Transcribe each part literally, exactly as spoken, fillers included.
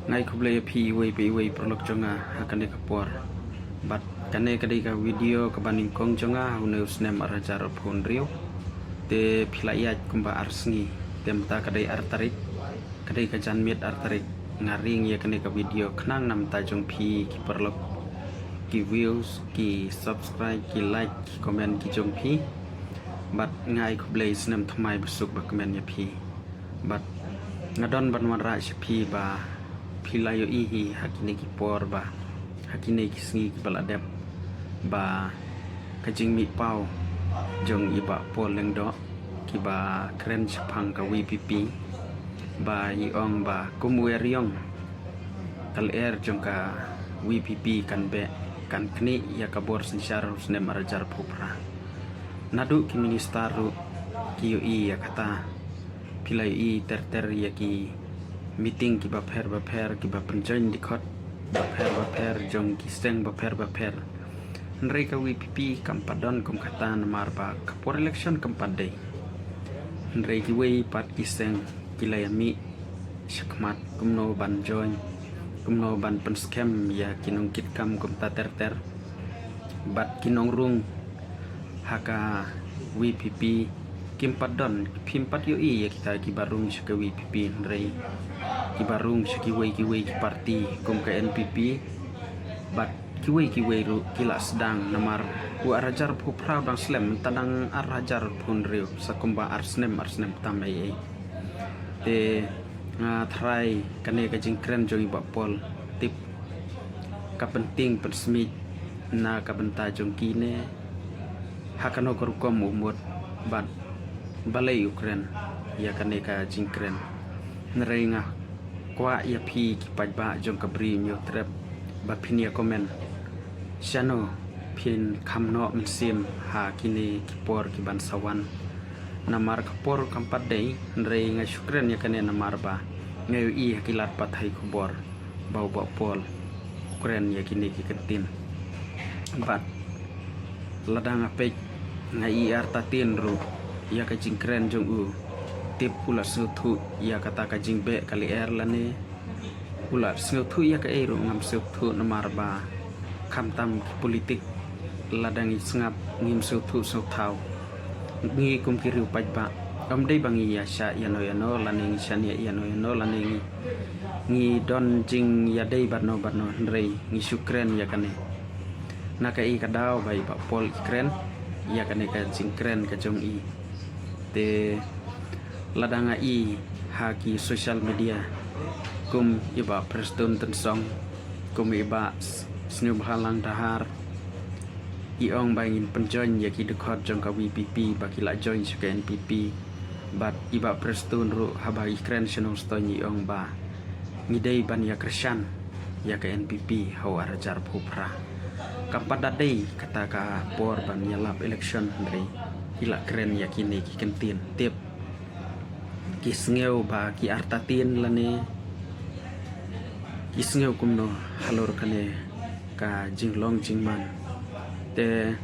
Nga ai khublei ïa phi iwei pa iwei paralok jong nga ha kane ka por. Bad kane ka dei ka video kaba nyngkong jong nga ha une u snem ar hajar arphew hynriew. Te phi la ïaid kumba ar sngi. Te mynta ka dei ar tarik. Ka dei ka janmiet ar tarik. Nga ring ïa kane ka video khnang namar jong phi ki paralok, ki views, ki subscribe, ki like, ki comment ki jong phi. Bad nga ai khublei snem thymmai basuk bakmen ïa phi. Bad nga don ban wanrah sha phi ba phi la ïohi hi ha kine ki por ba ha kine ki sngi kiba la dep ba ka jingmihpaw jong i Bah Paul Lyngdoh kiba kren shaphang ka VPP ba i ong ba kum u eriong ka lyer jong ka VPP kan beh, kan knieh ïa ka bor synshar u snem ar hajar arphew phra. Naduh ki minister ruh ki ïohi ïa kata. Phi la ïohi ter ter ïa ki meeting kiba pher ba pher, kiba pynjoin dkhot ba pher ba pher jong ki seng ba pher ba pher. Hynrei ka VPP kam pat don kum kata namar ba ka por election kam pat dei. Hynrei kiwei pat ki seng ki la ïa mih shakhmat kumno ban join, kumno ban pynskhem ïa ki nongkitkam kumta ter ter. Bad ki nongrung ha ka VPP kim pat don, phim pat ïohi ïa kita kiba rung sha ka VPP, hynrei kiba rung sha kiwei kiwei ki party kum ka NPP. Bad kiwei kiwei ruh ki la sdang namar u ar hajar arphew phra u dang slem, mynta dang ar hajar arphew hynriew, sa kumba ar snem, ar snem tam ei ei. Te nga tharai kane ka jingkren jong i Bah Paul, tip ka pyntieng pynsmit na ka bynta jong kine ha kano ka rukom u mut bad balei u kren ïa kane ka jingkren. Hynrei nga kwah ïa phi ki paidbah jong ka Bri u Hynñiewtrep ba phin ïa comment shano phin kham noh mynsiem ha kine ki por ki ban sa wan. Namar ka por kam pat dei, hynrei nga shu kren ïa kane namar ba nga ïohi ha ki lad pathai khubor ba u Bah Paul u kren ïa kine ki kyntien. Bad lada nga peit nga i artatien ruh ïa ka jingkren jong u, tip u la sngewthuh ïa kata ka jingbeh ka lyer lane u la sngewthuh ïa kaei ruh ngam sngewthuh namar ba khamtam ki politik lada ngi sngap ngim sngewthuh sngewthaw. Ngi kum ki riew paidbah, ym dei ba ngi ïa shah ïano ïano lane ngi shaniah ïano ïano lane ngi, ngi don jingïadei bad no bad no, hynrei ngi shu kren ïa kane. Na kaei ka daw ba i Bah Paul i kren ïa kane ka jingkren ka jong i. Te lada nga i ha ki social media kum i Bah Prestone Tynsong, kum i Bah S-, Sniawbhalang Dhar, i ong ba ngin pynjoin ïa ki dkhot jong ka VPP ba ki la join sha ka NPP. Bad i Bah Prestone ruh haba i kren sha Nongstoiñ i ong ba ngi dei ban ïa kyrshan ïa ka NPP ha u ar hajar arphew phra. Kam pat da dei kata ka por ban ïalap election, hynrei i la kren ïa kine ki kyntien, tip ki sngew ba ki artatien lane ki sngew kumno halor kane ka jinglong jingman. Te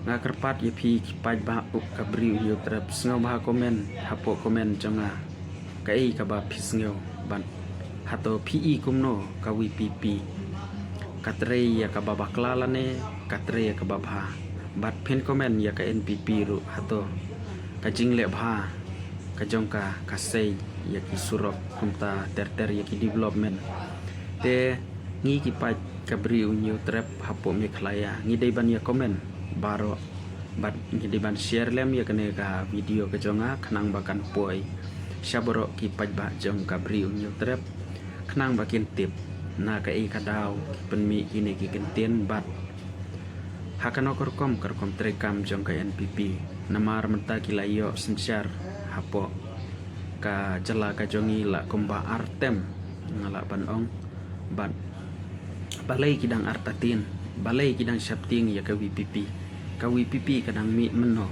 nga kyrpad ïa phi ki paidbah ka Bri u Hynñiewtrep, sngewbha comment hapoh comment jong nga kaei kaba phi sngew bad hato phi i kumno ka VPP, ka trei ïa kaba bakla lane ka trei ïa kaba bha. Bad phin comment ïa ka NPP ruh, hato ka jingleh bha ka jong ka ka sei ïa ki surok kumta ter ter ïa ki development. Te ngi ki paid ka Bri u Hynñiewtrep hapoh Meghalaya ngi dei ban ïa comment baroh bad ngi dei ban share lem ïa kane ka video ka jong nga khnang ba kan poi sha baroh ki paidbah jong ka Bri u Hynñiewtrep khnang ba kin tip na kaei ka daw ki pynmih kine ki kyntien bad ha kano ka rukom ka rukom treikam jong ka NPP. Namar mynta ki la ïoh synshar hapoh ka jylla ka jong ngi la kumba ar term, nga lah ban ong. Bad balei ki dang artatien, balei ki dang shaptieng ïa ka VPP? Ka VPP ka dang mih mynno?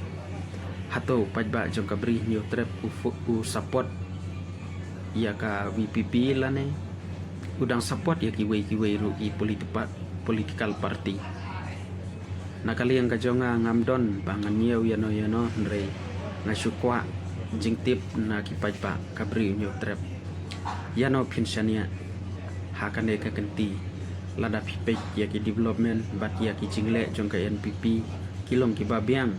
Hato u paidbah jong ka Bri u Hynñiewtrep u fu-, u support ïa ka VPP lane u dang support ïa kiwei kiwei ruh ki politi-, political party? Na ka liang ka jong nga ngam don ba ngan ñiew ïano ïano, hynrei nga shu kwah jingtip na ki paidbah ka Bri u Hynñiewtrep. Ïano phin shaniah ha kane ka kynti? Lada phi peit ïa ki development bad ïa ki jingleh jong ka N P P, ki long kiba biang,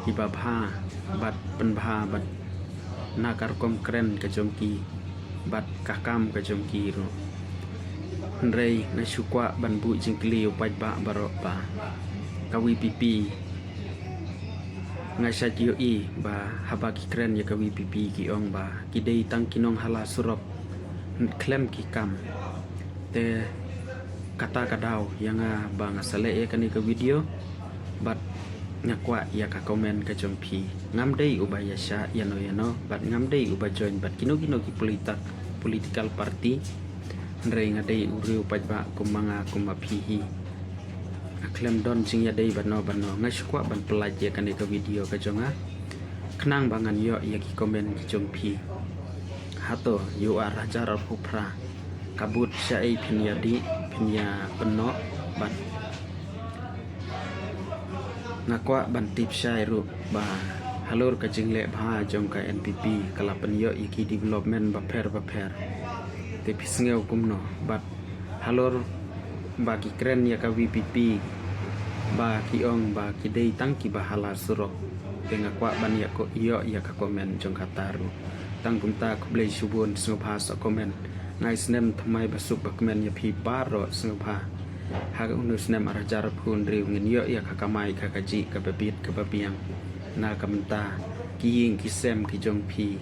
kiba bha bad pynbha bad na ka rukom kren ka jong ki bad ka kam ka jong ki ruh. Hynrei nga shu kwah ban buh jingkylli ïa u paidbah baroh ba ka V P P, nga shait ïohi ba haba ki kren ïa ka V P P ki ong ba ki dei tang ki nonghala surok, khlem ki kam. Te kata ka daw ïa nga ba nga sa leh ïa kane ka video bad nga kwah ïa ka comment ka jong phi. Ngam dei uba ïa shah ïano ïano bad ngam dei uba join bad kino kino ki politak-, political party. Hynrei nga dei u riew paidbah kum ma nga kum ma phi hi. Nga khlem don jingïadei bano bano, nga shu kwah ban pynlait ïa kane ka video ka jong nga khnang ba ngan ïoh ïa ki comment ki jong phi. Hato ïa u ar hajar arphew phra ka bud shaei phin ïa dih, phin ïa pynnoh? Bad nga kwah ban tip shai ruh ba halor ka jingleh bha jong ka N P P ka la pynïoh ïa ki development bapher bapher. Te phi sngew kumno? Bad halor ba ki kren ïa ka V P P ba ki ong ba ki dei tang kiba hala surok, te nga kwah ban ïa ko-, ïoh ïa ka comment jong kata ruh. Tang kumta, khublei shibun, sngewbha sa comment. Nga ai snem thymmai ba suk ba kmen ïa phi baroh, sngewbha ha une u snem ar hajar arphew hynriew ngin ïoh ïa ka kamai ka kajih kaba bit kaba biang na ka bynta ki ïing ki sem ki jong phi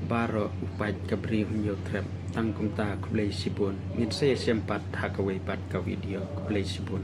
baroh, u paid ka Bri Hynñiewtrep. Tang kumta, khublei shibun, ngin sa ïashem pat ha kawei pat ka video. Khublei shibun.